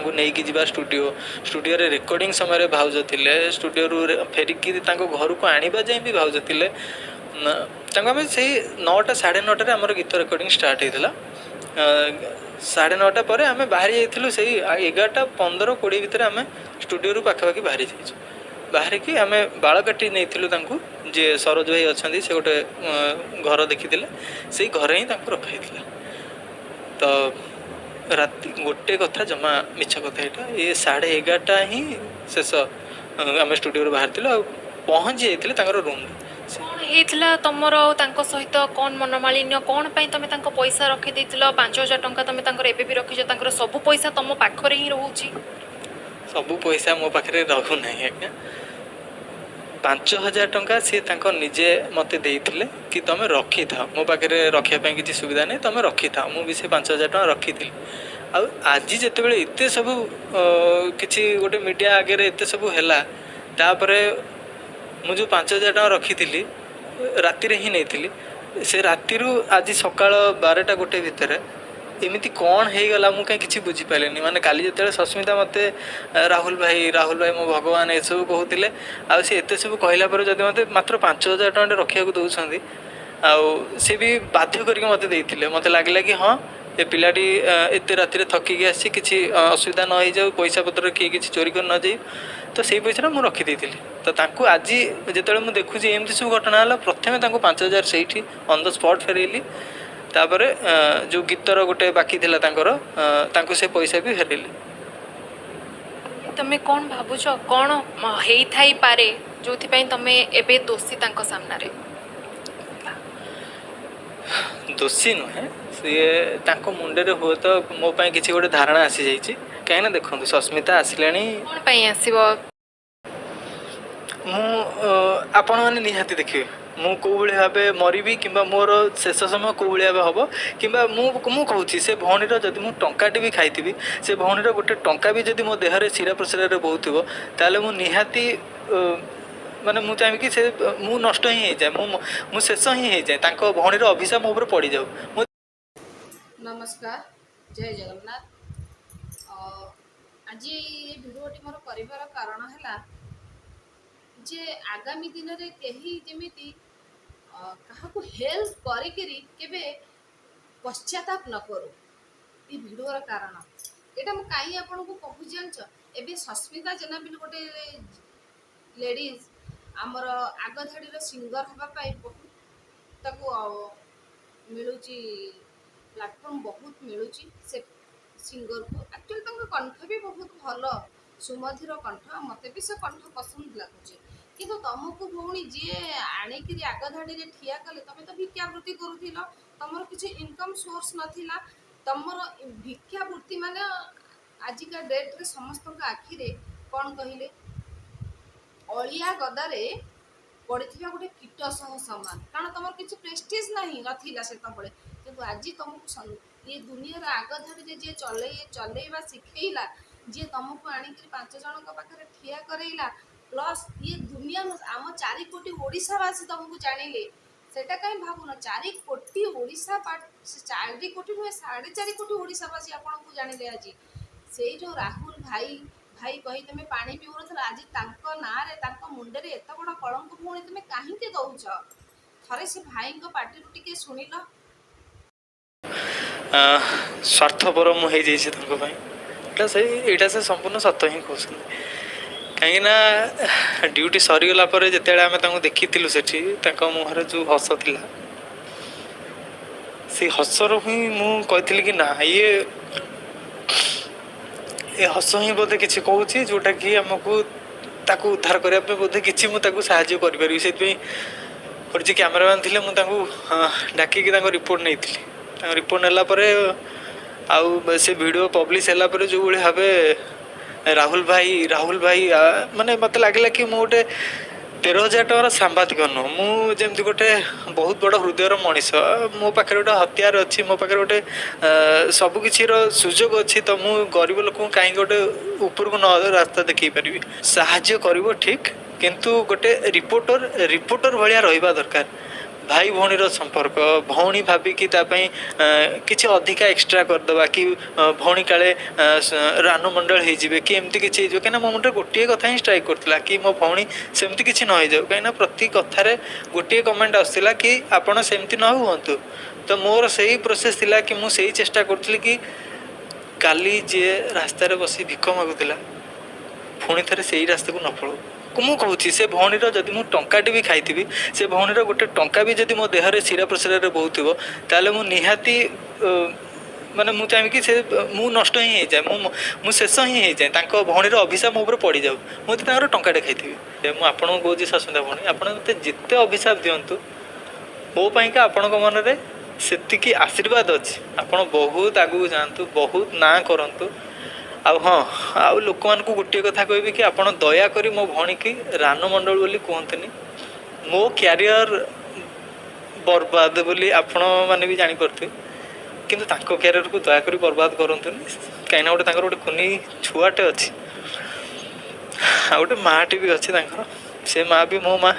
ତାଙ୍କୁ ନେଇକି ଯିବା ଷ୍ଟୁଡ଼ିଓ, ଷ୍ଟୁଡ଼ିଓରେ ରେକର୍ଡ଼ିଂ ସମୟରେ ଭାଉଜ ଥିଲେ, ଷ୍ଟୁଡ଼ିଓରୁ ଫେରିକି ତାଙ୍କ ଘରକୁ ଆଣିବା ଯାଏଁ ବି ଭାଉଜ ଥିଲେ। ତାଙ୍କୁ ଆମେ ସେଇ 9ଟା 9:30ରେ ଆମର ଗୀତ ରେକର୍ଡ଼ିଂ ଷ୍ଟାର୍ଟ ହେଇଥିଲା। 9:30 ପରେ ଆମେ ବାହାରି ଯାଇଥିଲୁ। ସେଇ 11ଟା 15 20 ଭିତରେ ଆମେ ଷ୍ଟୁଡ଼ିଓରୁ ପାଖାପାଖି ବାହାରି ଯାଇଛୁ। ବାହାରିକି ଆମେ ବାଳକାଟି ନେଇଥିଲୁ ତାଙ୍କୁ। ଯିଏ ସରୋଜ ଭାଇ ଅଛନ୍ତି, ସେ ଗୋଟେ ଘର ଦେଖିଥିଲେ, ସେଇ ଘରେ ହିଁ ତାଙ୍କୁ ରଖା ହେଇଥିଲା। ତ ରାତି ଗୋଟେ କଥା, ଜମା ମିଛ କଥା ଏଇଟା। ଏ 11:30 ହିଁ ଶେଷ ଆମେ ଷ୍ଟୁଡ଼ିଓରୁ ବାହାରିଥିଲୁ ଆଉ ପହଞ୍ଚି ଯାଇଥିଲେ ତାଙ୍କର ରୁମ୍ରେ। କ'ଣ ହେଇଥିଲା ତମର ଆଉ ତାଙ୍କ ସହିତ? କ'ଣ ମନମାଳିନ୍ୟ? କ'ଣ ପାଇଁ ତମେ ତାଙ୍କ ପଇସା ରଖିଦେଇଥିଲ? 5000 ଟଙ୍କା ତମେ ତାଙ୍କର ଏବେ ବି ରଖିଛ। ତାଙ୍କର ସବୁ ପଇସା ତମ ପାଖରେ ହିଁ ରହୁଛି। ସବୁ ପଇସା ମୋ ପାଖରେ ରହୁନାହିଁ ଆଜ୍ଞା। 5000 ଟଙ୍କା ସିଏ ତାଙ୍କ ନିଜେ ମୋତେ ଦେଇଥିଲେ କି ତମେ ରଖିଥାଅ, ମୋ ପାଖରେ ରଖିବା ପାଇଁ କିଛି ସୁବିଧା ନାହିଁ, ତମେ ରଖିଥାଅ। ମୁଁ ବି ସେ 5000 ଟଙ୍କା ରଖିଥିଲି। ଆଉ ଆଜି ଯେତେବେଳେ ଏତେ ସବୁ କିଛି ଗୋଟେ ମିଡ଼ିଆ ଆଗରେ ଏତେ ସବୁ ହେଲା, ତାପରେ ମୁଁ ଯେଉଁ 5000 ଟଙ୍କା ରଖିଥିଲି, ରାତିରେ ହିଁ ନେଇଥିଲି। ସେ ରାତିରୁ ଆଜି ସକାଳ 12ଟା 1 ଭିତରେ ଏମିତି କ'ଣ ହେଇଗଲା, ମୁଁ କାହିଁ କିଛି ବୁଝିପାରିଲିନି। ମାନେ କାଲି ଯେତେବେଳେ ସସ୍ମିତା ମୋତେ ରାହୁଲ ଭାଇ, ରାହୁଲ ଭାଇ ମୋ ଭଗବାନ, ଏସବୁ କହୁଥିଲେ, ଆଉ ସେ ଏତେ ସବୁ କହିଲା ପରେ ଯଦି ମୋତେ ମାତ୍ର 5000 ଟଙ୍କାଟେ ରଖିବାକୁ ଦେଉଛନ୍ତି, ଆଉ ସେ ବି ବାଧ୍ୟ କରିକି ମୋତେ ଦେଇଥିଲେ, ମୋତେ ଲାଗିଲା କି ହଁ, ଏ ପିଲାଟି ଏତେ ରାତିରେ ଥକିକି ଆସିଛି, କିଛି ଅସୁବିଧା ନ ହେଇଯାଉ, ପଇସା ପତ୍ର କିଏ କିଛି ଚୋରି କରି ନ ଯାଉ, ତ ସେଇ ପଇସାଟା ମୁଁ ରଖିଦେଇଥିଲି। ତ ତାଙ୍କୁ ଆଜି ଯେତେବେଳେ ମୁଁ ଦେଖୁଛି ଏମିତି ସବୁ ଘଟଣା ହେଲା, ପ୍ରଥମେ ତାଙ୍କୁ 5000 ସେଇଠି ଅନ୍ the spot ଫେରେଇଲି। ତାପରେ ଯେଉଁ ଗୀତର ଗୋଟେ ବାକି ଥିଲା ତାଙ୍କର, ତାଙ୍କୁ ସେ ପଇସା ବି ଫେରେଇଲି। ତମେ କ'ଣ ଭାବୁଛ, କ'ଣ ହେଇଥାଇପାରେ ଯୋଉଥିପାଇଁ ତମେ ଏବେ ଦୋଷୀ ତାଙ୍କ ସାମ୍ନାରେ? ଦୋଷୀ ନୁହେଁ, ସିଏ ତାଙ୍କ ମୁଣ୍ଡରେ ହୁଏତ ମୋ ପାଇଁ କିଛି ଗୋଟେ ଧାରଣା ଆସିଯାଇଛି। କାହିଁକିନା ଦେଖନ୍ତୁ, ସସ୍ମିତା ଆସିଲେଣି। କ'ଣ ପାଇଁ ଆସିବ? ମୁଁ ଆପଣମାନେ ନିହାତି ଦେଖିବେ ମୁଁ କେଉଁ ଭଳି ଭାବେ ମରିବି କିମ୍ବା ମୋର ଶେଷ ସମୟ କେଉଁ ଭଳି ଭାବେ ହେବ। କିମ୍ବା ମୁଁ କହୁଛି, ସେ ଭଉଣୀର ଯଦି ମୁଁ ଟଙ୍କାଟେ ବି ଖାଇଥିବି, ସେ ଭଉଣୀର ଗୋଟେ ଟଙ୍କା ବି ଯଦି ମୋ ଦେହରେ ଶିରା ପ୍ରଶିରାରେ ବହୁଥିବ, ତାହେଲେ ମୁଁ ନିହାତି ମାନେ ମୁଁ ଚାହିଁବି କି ସେ ମୁଁ ନଷ୍ଟ ହିଁ ହେଇଯାଏ, ମୁଁ ଶେଷ ହିଁ ହେଇଯାଏ, ତାଙ୍କ ଭଉଣୀର ଅଭିଶାପ ମୋ ଉପରେ ପଡ଼ିଯାଉ। ମୁଁ ନମସ୍କାର, ଜୟ ଜଗନ୍ନାଥ। ଆଜି ଏଇ ଭିଡ଼ିଓଟି ମୋର କରିବାର କାରଣ ହେଲା ଯେ ଆଗାମୀ ଦିନରେ କେହି ଯେମିତି କାହାକୁ ହେଲ୍ପ କରିକିରି କେବେ ପଶ୍ଚାତାପ ନ କରୁ। ଏ ଭିଡ଼ିଓର କାରଣ ଏଇଟା। ମୁଁ କାହିଁ ଆପଣଙ୍କୁ କହୁଛି ଜାଣିଛ? ଏବେ ସସ୍ମିତା ଜେନା ବୋଲି ଗୋଟେ ଲେଡ଼ିଜ୍ ଆମର ଆଗ ଧାଡ଼ିର ସିଙ୍ଗର ହେବା ପାଇଁ ବହୁତ ତାକୁ ମିଳୁଛି, ପ୍ଲାଟଫର୍ମ ବହୁତ ମିଳୁଛି ସେ ସିଙ୍ଗରକୁ। ଆକ୍ଚୁଆଲି ତାଙ୍କ କଣ୍ଠ ବି ବହୁତ ଭଲ, ସୁମଧୁର କଣ୍ଠ। ମୋତେ ବି ସେ କଣ୍ଠ ପସନ୍ଦ ଲାଗୁଛି। କିନ୍ତୁ ତମକୁ ଭଉଣୀ ଯିଏ ଆଣିକିରି ଆଗ ଧାଡ଼ିରେ ଠିଆ କଲେ, ତମେ ତ ଭିକ୍ଷାବୃତ୍ତି କରୁଥିଲ, ତମର କିଛି ଇନକମ୍ ସୋର୍ସ ନଥିଲା। ତମର ଭିକ୍ଷାବୃତ୍ତି ମାନେ ଆଜିକା ଡେଟ୍ରେ ସମସ୍ତଙ୍କ ଆଖିରେ କ'ଣ କହିଲେ, ଅଳିଆ ଗଦାରେ ପଡ଼ିଥିବା ଗୋଟେ କୀଟ ସହ ସମାନ। କାରଣ ତମର କିଛି ପ୍ରେଷ୍ଟିଜ୍ ନାହିଁ, ନଥିଲା ସେତେବେଳେ। କିନ୍ତୁ ଆଜି ତମକୁ ଇଏ ଦୁନିଆର ଆଗ ଧାଡ଼ିରେ ଯିଏ ଚଲେଇବା ଶିଖେଇଲା, ଯିଏ ତମକୁ ଆଣିକିରି ପାଞ୍ଚ ଜଣଙ୍କ ପାଖରେ ଠିଆ କରେଇଲା, ପ୍ଲସ୍ ଇଏ ଦୁନିଆ ଆମ 4 କୋଟି ଓଡ଼ିଶାବାସୀ ତମକୁ ଜାଣିଲେ, ସେଇଟା କାହିଁ ଭାବୁନ? 4 କୋଟି ଓଡ଼ିଶା, 4 କୋଟି ନୁହେଁ, 4.5 କୋଟି ଓଡ଼ିଶାବାସୀ ଆପଣଙ୍କୁ ଜାଣିଲେ ଆଜି। ସେଇ ଯେଉଁ ରାହୁଲ ଭାଇ ଭାଇ କହି ତମେ ପାଣି ପିଉନଥିଲ, ଆଜି ତାଙ୍କ ନାଁରେ, ତାଙ୍କ ମୁଣ୍ଡରେ ଏତେ ବଡ଼ କଳଙ୍କ ଭଉଣୀ ତମେ କାହିଁକି ଦଉଛ? ଥରେ ସେ ଭାଇଙ୍କ ପାଟିରୁ ଟିକେ ଶୁଣିଲ। ସ୍ୱାର୍ଥପର ମୁଁ ହେଇଯାଇଛି ତାଙ୍କ ପାଇଁ। ଏଇଟା ସେ ସମ୍ପୂର୍ଣ୍ଣ ସତ ହିଁ କହୁଛନ୍ତି। କାହିଁକିନା ଡ୍ୟୁଟି ସରିଗଲା ପରେ ଯେତେବେଳେ ଆମେ ତାଙ୍କୁ ଦେଖିଥିଲୁ ସେଠି, ତାଙ୍କ ମୁହଁରେ ଯେଉଁ ହସ ଥିଲା, ସେଇ ହସରୁ ହିଁ ମୁଁ କହିଥିଲି କି ନା, ଇଏ ଏ ହସ ହିଁ ବୋଧେ କିଛି କହୁଛି, ଯେଉଁଟାକି ଆମକୁ ତାକୁ ଉଦ୍ଧାର କରିବା ପାଇଁ ବୋଧେ କିଛି ମୁଁ ତାକୁ ସାହାଯ୍ୟ କରିପାରିବି। ସେଥିପାଇଁ ଗୋଟେ ଯିଏ କ୍ୟାମେରାମ୍ୟାନ୍ ଥିଲେ, ମୁଁ ତାଙ୍କୁ ଡାକିକି ତାଙ୍କ ରିପୋର୍ଟ ନେଇଥିଲି। ତାଙ୍କ ରିପୋର୍ଟ ନେଲା ପରେ ଆଉ ସେ ଭିଡ଼ିଓ ପବ୍ଲିଶ ହେଲା ପରେ ଯେଉଁଭଳି ଭାବେ ରାହୁଲ ଭାଇ, ରାହୁଲ ଭାଇ, ମାନେ ମୋତେ ଲାଗିଲା କି ମୁଁ ଗୋଟେ 13,000 ଟଙ୍କାର ସାମ୍ବାଦିକ ନୁହଁ, ମୁଁ ଯେମିତି ଗୋଟେ ବହୁତ ବଡ଼ ହୃଦୟର ମଣିଷ। ମୋ ପାଖରେ ଗୋଟେ ହତିଆର ଅଛି, ମୋ ପାଖରେ ଗୋଟେ ସବୁକିଛିର ସୁଯୋଗ ଅଛି, ତ ମୁଁ ଗରିବ ଲୋକଙ୍କୁ କାହିଁକି ଗୋଟେ ଉପରକୁ ନ ରାସ୍ତା ଦେଖେଇ ପାରିବି? ସାହାଯ୍ୟ କରିବ ଠିକ୍, କିନ୍ତୁ ଗୋଟେ ରିପୋର୍ଟର ରିପୋର୍ଟର ଭଳିଆ ରହିବା ଦରକାର। ଭାଇ ଭଉଣୀର ସମ୍ପର୍କ, ଭଉଣୀ ଭାବିକି ତା ପାଇଁ କିଛି ଅଧିକା ଏକ୍ସଟ୍ରା କରିଦେବା କି ଭଉଣୀ କାଳେ ରାନୁ ମଣ୍ଡଳ ହେଇଯିବେ କି ଏମିତି କିଛି ହେଇଯିବ। କାହିଁକିନା ମୋ ମୁଣ୍ଡରେ ଗୋଟିଏ କଥା ହିଁ ଷ୍ଟ୍ରାଇକ୍ କରୁଥିଲା କି ମୋ ଭଉଣୀ ସେମିତି କିଛି ନ ହେଇଯାଉ। କାହିଁକିନା ପ୍ରତି କଥାରେ ଗୋଟିଏ କମେଣ୍ଟ ଆସୁଥିଲା କି ଆପଣ ସେମିତି ନ ହୁଅନ୍ତୁ। ତ ମୋର ସେଇ ପ୍ରୋସେସ୍ ଥିଲା କି ମୁଁ ସେଇ ଚେଷ୍ଟା କରୁଥିଲି କି କାଲି ଯିଏ ରାସ୍ତାରେ ବସି ଭିକ ମାଗୁଥିଲା ପୁଣି ଥରେ ସେଇ ରାସ୍ତାକୁ ନ ପଳଉ। ମୁଁ କହୁଛି, ସେ ଭଉଣୀର ଯଦି ମୁଁ ଟଙ୍କାଟେ ବି ଖାଇଥିବି, ସେ ଭଉଣୀର ଗୋଟେ ଟଙ୍କା ବି ଯଦି ମୋ ଦେହରେ ଶିରା ପ୍ରଶିରାରେ ବହୁଥିବ, ତାହେଲେ ମୁଁ ନିହାତି ମାନେ ମୁଁ ଚାହିଁବି କି ସେ ମୁଁ ନଷ୍ଟ ହିଁ ହେଇଯାଏ, ମୁଁ ଶେଷ ହିଁ ହେଇଯାଏ, ତାଙ୍କ ଭଉଣୀର ଅଭିଶାପ ମୋ ଉପରେ ପଡ଼ିଯାଉ, ମୁଁ ଯଦି ତାଙ୍କର ଟଙ୍କାଟେ ଖାଇଥିବି। ମୁଁ ଆପଣଙ୍କୁ କହୁଛି ସସ୍ମିତା ଭଉଣୀ, ଆପଣ ମୋତେ ଯେତେ ଅଭିଶାପ ଦିଅନ୍ତୁ, ମୋ ପାଇଁକା ଆପଣଙ୍କ ମନରେ ସେତିକି ଆଶୀର୍ବାଦ ଅଛି। ଆପଣ ବହୁତ ଆଗକୁ ଯାଆନ୍ତୁ, ବହୁତ ନାଁ କରନ୍ତୁ। ଆଉ ହଁ, ଆଉ ଲୋକମାନଙ୍କୁ ଗୋଟିଏ କଥା କହିବି କି ଆପଣ ଦୟାକରି ମୋ ଭଉଣୀକି ରାନୁ ମଣ୍ଡଳ ବୋଲି କୁହନ୍ତୁନି। ମୋ କ୍ୟାରିୟର ବର୍ବାଦ ବୋଲି ଆପଣମାନେ ବି ଜାଣିପାରୁଥିବେ, କିନ୍ତୁ ତାଙ୍କ କ୍ୟାରିୟରକୁ ଦୟାକରି ବର୍ବାଦ କରନ୍ତୁନି। କାହିଁକିନା ଗୋଟେ ତାଙ୍କର ଗୋଟେ କୁନି ଛୁଆଟେ ଅଛି, ଆଉ ଗୋଟେ ମାଆଟେ ବି ଅଛି ତାଙ୍କର, ସେ ମାଆ ବି ମୋ ମା'।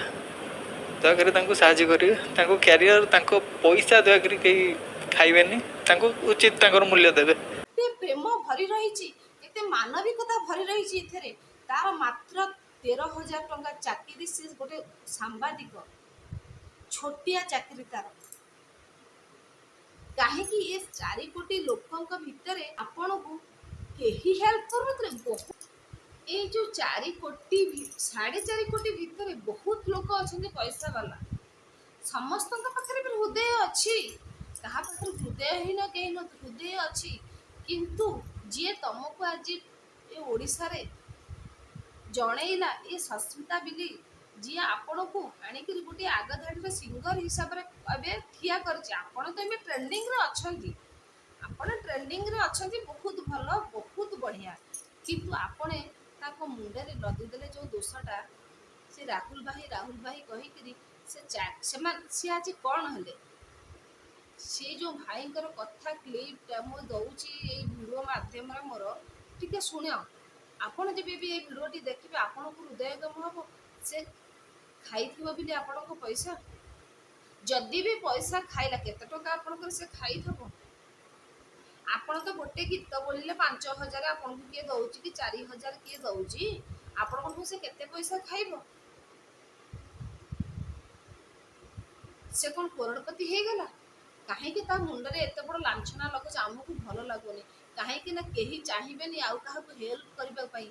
ଦୟାକରି ତାଙ୍କୁ ସାହାଯ୍ୟ କରିବେ। ତାଙ୍କ କ୍ୟାରିୟର, ତାଙ୍କ ପଇସା ଦୟାକରି କେହି ଖାଇବେନି, ତାଙ୍କୁ ଉଚିତ ତାଙ୍କର ମୂଲ୍ୟ ଦେବେ। ଏତେ ପ୍ରେମ ଭରି ରହିଛି, ଏତେ ମାନବିକତା ଭରି ରହିଛି ଏଥିରେ। ତାର ମାତ୍ର 13,000 ଟଙ୍କା ଚାକିରି, ସେ ଗୋଟେ ସାମ୍ବାଦିକ, ଛୋଟିଆ ଚାକିରି ତାର। କାହିଁକି ଏ 4 କୋଟି ଲୋକଙ୍କ ଭିତରେ ଆପଣଙ୍କୁ କେହି ହେଲ୍ପ କରୁନଥିଲେ? ବହୁତ ଏଇ ଯୋଉ 4 କୋଟି, 4.5 କୋଟି ଭିତରେ ବହୁତ ଲୋକ ଅଛନ୍ତି ପଇସା ବାଲା। ସମସ୍ତଙ୍କ ପାଖରେ ବି ହୃଦୟ ଅଛି। କାହା ପାଖରେ ହୃଦୟହୀନ କେହି ନୁହନ୍ତି, ହୃଦୟ ଅଛି। କିନ୍ତୁ ଯିଏ ତମକୁ ଆଜି ଏ ଓଡ଼ିଶାରେ ଜଣେଇଲା, ଏ ସସ୍ମିତା ବିଲି, ଯିଏ ଆପଣଙ୍କୁ ଆଣିକିରି ଗୋଟିଏ ଆଗ ଧାଡ଼ିର ସିଙ୍ଗର ହିସାବରେ ଏବେ ଠିଆ କରିଛି। ଆପଣ ତ ଏବେ ଟ୍ରେଣ୍ଡିଂରେ ଅଛନ୍ତି, ଆପଣ ଟ୍ରେଣ୍ଡିଂରେ ଅଛନ୍ତି, ବହୁତ ଭଲ, ବହୁତ ବଢ଼ିଆ। କିନ୍ତୁ ଆପଣ ତାଙ୍କ ମୁଣ୍ଡରେ ଲଦିଦେଲେ ଯେଉଁ ଦୋଷଟା, ସେ ରାହୁଲ ଭାଇ, ରାହୁଲ ଭାଇ କହିକିରି ସେ ସେମାନେ ସିଏ ଆଜି କ'ଣ ହେଲେ? ସେ ଯେଉଁ ଭାଇଙ୍କର କଥା କ୍ଲିପ୍ଟା ମୁଁ ଦଉଛି ଏଇ ଭିଡ଼ିଓ ମାଧ୍ୟମରେ ମୋର, ଟିକେ ଶୁଣ। ଆପଣ ଯେବେ ବି ଏଇ ଭିଡ଼ିଓଟି ଦେଖିବେ, ଆପଣଙ୍କୁ ହୃଦୟଙ୍ଗମ ହେବ। ସେ ଖାଇଥିବ ବୋଲି ଆପଣଙ୍କ ପଇସା, ଯଦି ବି ପଇସା ଖାଇଲା, କେତେ ଟଙ୍କା ଆପଣଙ୍କର ସେ ଖାଇଥିବ? ଆପଣ ତ ଗୋଟେ ଗୀତ ବୋଲିଲେ 5,000 ଆପଣଙ୍କୁ କିଏ ଦଉଛି କି 4,000 କିଏ ଦଉଛି? ଆପଣଙ୍କଠୁ ସେ କେତେ ପଇସା ଖାଇବ? ସେ କ'ଣ କରୋଡ଼ପତି ହେଇଗଲା? କାହିଁକି ତା ମୁଣ୍ଡରେ ଏତେ ବଡ଼ ଲାଞ୍ଛନା ଲଗାଉଛ? ଆମକୁ ଭଲ ଲାଗୁନି। କାହିଁକି ନା କେହି ଚାହିଁବେନି ଆଉ କାହାକୁ ହେଲ୍ପ କରିବା ପାଇଁ।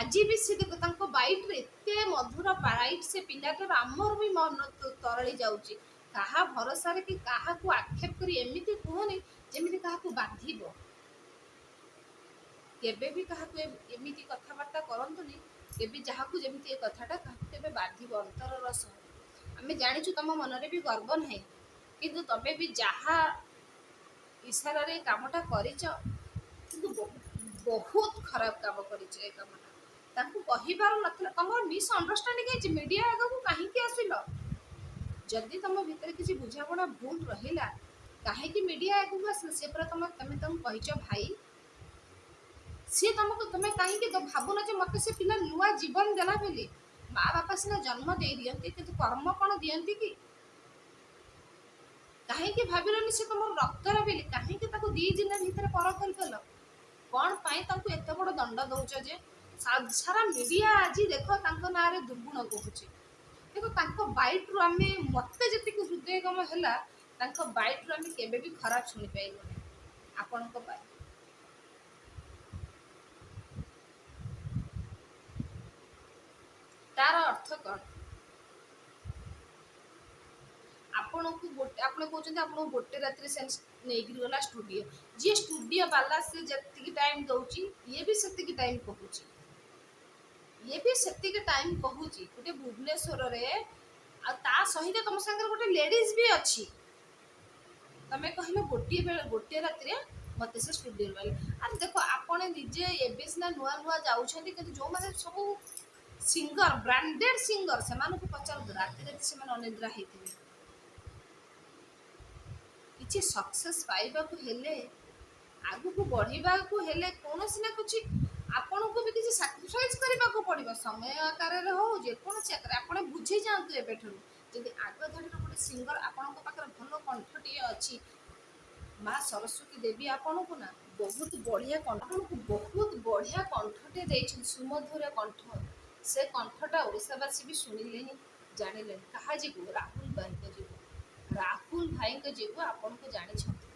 ଆଜି ବି ସେ ଦେଖ, ତାଙ୍କ ବାଇଟ୍ରେ ଏତେ ମଧୁର ବାଇଟ୍ ସେ ପିଲାଟାର, ଆମର ବି ମନ ତରଳି ଯାଉଛି। କାହା ଭରସାରେ କି କାହାକୁ ଆକ୍ଷେପ କରି ଏମିତି କୁହନି ଯେମିତି କାହାକୁ ବାଧିବ। କେବେ ବି କାହାକୁ ଏମିତି କଥାବାର୍ତ୍ତା କରନ୍ତୁନି କେବେ ଯାହାକୁ, ଯେମିତି ଏ କଥାଟା କାହାକୁ କେବେ ବାଧିବ ଅନ୍ତରର ସହ। ଆମେ ଜାଣିଛୁ ତମ ମନରେ ବି ଗର୍ବ ନାହିଁ, କିନ୍ତୁ ତମେ ବି ଯାହା ଇଶାରାରେ ଏ କାମଟା କରିଛ, କିନ୍ତୁ ବହୁତ ବହୁତ ଖରାପ କାମ କରିଛ। ଏ କାମଟା ତାଙ୍କୁ କହିବାର ନଥିଲା। ତମର ମିସ୍ଅଣ୍ଡରଷ୍ଟାଣ୍ଡିଂ ହେଇଛି, ମିଡ଼ିଆ ଆଗକୁ କାହିଁକି ଆସିଲ? ଯଦି ତମ ଭିତରେ କିଛି ବୁଝାମଣା ଭୁଲ ରହିଲା, କାହିଁକି ମିଡ଼ିଆ ଆଗକୁ ଆସିଲ? ସେ ପରା ତମେ ତାଙ୍କୁ କହିଛ ଭାଇ। ସିଏ ତମକୁ, ତମେ କାହିଁକି ଭାବୁନ ଯେ ମତେ ସେ ପିଲା ନୂଆ ଜୀବନ ଦେଲା ବୋଲି? ମା ବାପା ସିନା ଜନ୍ମ ଦେଇ ଦିଅନ୍ତି, କିନ୍ତୁ କର୍ମ କ'ଣ ଦିଅନ୍ତି କି? କାହିଁକି ଭାବିଲନି ସେ ତମର ରକ୍ତର ବୋଲି? କାହିଁକି ତାକୁ 2 ଦିନ ଭିତରେ ପର କରିଦେଲ? କ'ଣ ପାଇଁ ତାଙ୍କୁ ଏତେ ବଡ଼ ଦଣ୍ଡ ଦଉଛ ଯେ ସାରା ମିଡ଼ିଆ ଆଜି ଦେଖ ତାଙ୍କ ନାଁରେ ଦୁର୍ଗୁଣ କହୁଛି? ଦେଖ, ତାଙ୍କ ବାଇଟ୍ରୁ ଆମେ, ମତେ ଯେତିକି ହୃଦୟଙ୍ଗମ ହେଲା, ତାଙ୍କ ବାଇଟ୍ରୁ ଆମେ କେବେ ବି ଖରାପ ଶୁଣିପାଇଲୁନି ଆପଣଙ୍କ ପାଇଁ। ତାର ଅର୍ଥ କ'ଣ? ଆପଣଙ୍କୁ ଗୋଟେ, ଆପଣ କହୁଛନ୍ତି ଆପଣଙ୍କୁ ଗୋଟେ ରାତିରେ ସେ ନେଇକିରି ଗଲା ଷ୍ଟୁଡ଼ିଓ। ଯିଏ ଷ୍ଟୁଡ଼ିଓ ବାଲା ସେ ଯେତିକି ଟାଇମ୍ ଦଉଛି, ଇଏ ବି ସେତିକି ଟାଇମ୍ କହୁଛି, ଇଏ ବି ସେତିକି ଟାଇମ୍ କହୁଛି। ଗୋଟେ ଭୁବନେଶ୍ୱରରେ, ଆଉ ତା ସହିତ ତମ ସାଙ୍ଗରେ ଗୋଟେ ଲେଡ଼ିଜ୍ ବି ଅଛି। ତମେ କହିଲ ଗୋଟିଏ ବେଳେ, ଗୋଟିଏ ରାତିରେ ମତେ ସେ ଷ୍ଟୁଡ଼ିଓ ବାଲେ। ଆରେ ଦେଖ, ଆପଣ ନିଜେ ଏବେ ସିନା ନୂଆ ନୂଆ ଯାଉଛନ୍ତି, କିନ୍ତୁ ଯେଉଁମାନେ ସବୁ ସିଙ୍ଗର, ବ୍ରାଣ୍ଡେଡ୍ ସିଙ୍ଗର, ସେମାନଙ୍କୁ ପଚାରନ୍ତୁ, ରାତି ରାତି ସେମାନେ ଅନିଦ୍ରା ହେଇଥିବେ। କିଛି ସକ୍ସେସ୍ ପାଇବାକୁ ହେଲେ, ଆଗକୁ ବଢ଼ିବାକୁ ହେଲେ, କୌଣସି ନା କିଛି ଆପଣଙ୍କୁ ବି କିଛି ସାକ୍ରିଫାଇସ୍ କରିବାକୁ ପଡ଼ିବ, ସମୟ ଆକାରରେ ହଉ, ଯେକୌଣସି ଆକାରରେ। ଆପଣ ବୁଝି ଯାଆନ୍ତୁ ଏବେଠାରୁ। ଯଦି ଆଗ ଧାଡ଼ିର ଗୋଟେ ସିଙ୍ଗର, ଆପଣଙ୍କ ପାଖରେ ଭଲ କଣ୍ଠଟିଏ ଅଛି, ମା ସରସ୍ୱତୀ ଦେବୀ ଆପଣଙ୍କୁ ନା ବହୁତ ବଢ଼ିଆ କଣ୍ଠ, ଆପଣଙ୍କୁ ବହୁତ ବଢ଼ିଆ କଣ୍ଠଟିଏ ଦେଇଛନ୍ତି, ସୁମଧୁର କଣ୍ଠ। ସେ କଣ୍ଠଟା ଓଡ଼ିଶାବାସୀ ବି ଶୁଣିଲେଣି, ଜାଣିଲେଣି। କାହା ଯୋଗୁଁ? ରାହୁଲ ଭାଇଙ୍କ ଯୋଗୁଁ। ରାହୁଲ ଭାଇଙ୍କ ଯୋଗୁଁ ଆପଣଙ୍କୁ ଜାଣିଛନ୍ତି,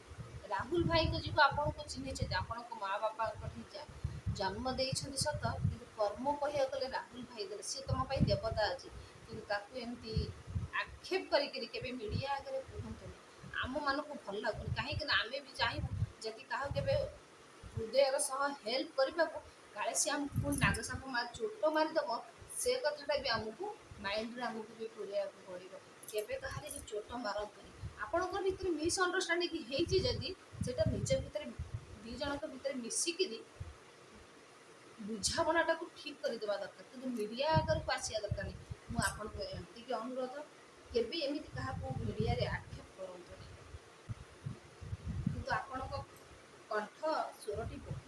ରାହୁଲ ଭାଇଙ୍କ ଯୋଗୁଁ ଆପଣଙ୍କୁ ଚିହ୍ନିଛନ୍ତି। ଆପଣଙ୍କ ମା ବାପାଙ୍କଠି ଜନ୍ମ ଦେଇଛନ୍ତି ସତ, କିନ୍ତୁ କର୍ମ କହିବାକୁ ଗଲେ ରାହୁଲ ଭାଇ ଦେଲେ। ସିଏ ତୁମ ପାଇଁ ଦେବତା ଅଛି, କିନ୍ତୁ ତାକୁ ଏମିତି ଆକ୍ଷେପ କରିକିରି କେବେ ମିଡ଼ିଆ ଆଗରେ କୁହନ୍ତୁନି। ଆମମାନଙ୍କୁ ଭଲ ଲାଗୁନି, କାହିଁକି ନା ଆମେ ବି ଚାହିଁବୁ ଯଦି କାହାକୁ କେବେ ହୃଦୟର ସହ ହେଲ୍ପ କରିବାକୁ, କାଳେ ସିଏ ଆମକୁ ପୁଣି ନାଗସାପ ଚୋଟ ମାରିଦେବ। ସେ କଥାଟା ବି ଆମକୁ ମାଇଣ୍ଡରେ ଆମକୁ ବି ପୁରେଇବାକୁ ପଡ଼ିବ। କେବେ କାହାର ବି ଚୋଟ ମାରନ୍ତୁନି। ଆପଣଙ୍କ ଭିତରେ ମିସ୍ଅଣ୍ଡରଷ୍ଟାଣ୍ଡିଂ ହେଇଛି ଯଦି, ସେଇଟା ନିଜ ଭିତରେ ଦୁଇ ଜଣଙ୍କ ଭିତରେ ମିଶିକିରି ବୁଝାମଣାଟାକୁ ଠିକ୍ କରିଦେବା ଦରକାର, କିନ୍ତୁ ମିଡ଼ିଆ ଆଗରକୁ ଆସିବା ଦରକାର ନାହିଁ। ମୁଁ ଆପଣଙ୍କୁ ଏତିକି ଅନୁରୋଧ, କେବେ ଏମିତି କାହାକୁ ମିଡ଼ିଆରେ ଆକ୍ଷେପ କରନ୍ତୁନି। କିନ୍ତୁ ଆପଣଙ୍କ କଣ୍ଠ ସ୍ୱରଟି ବହୁତ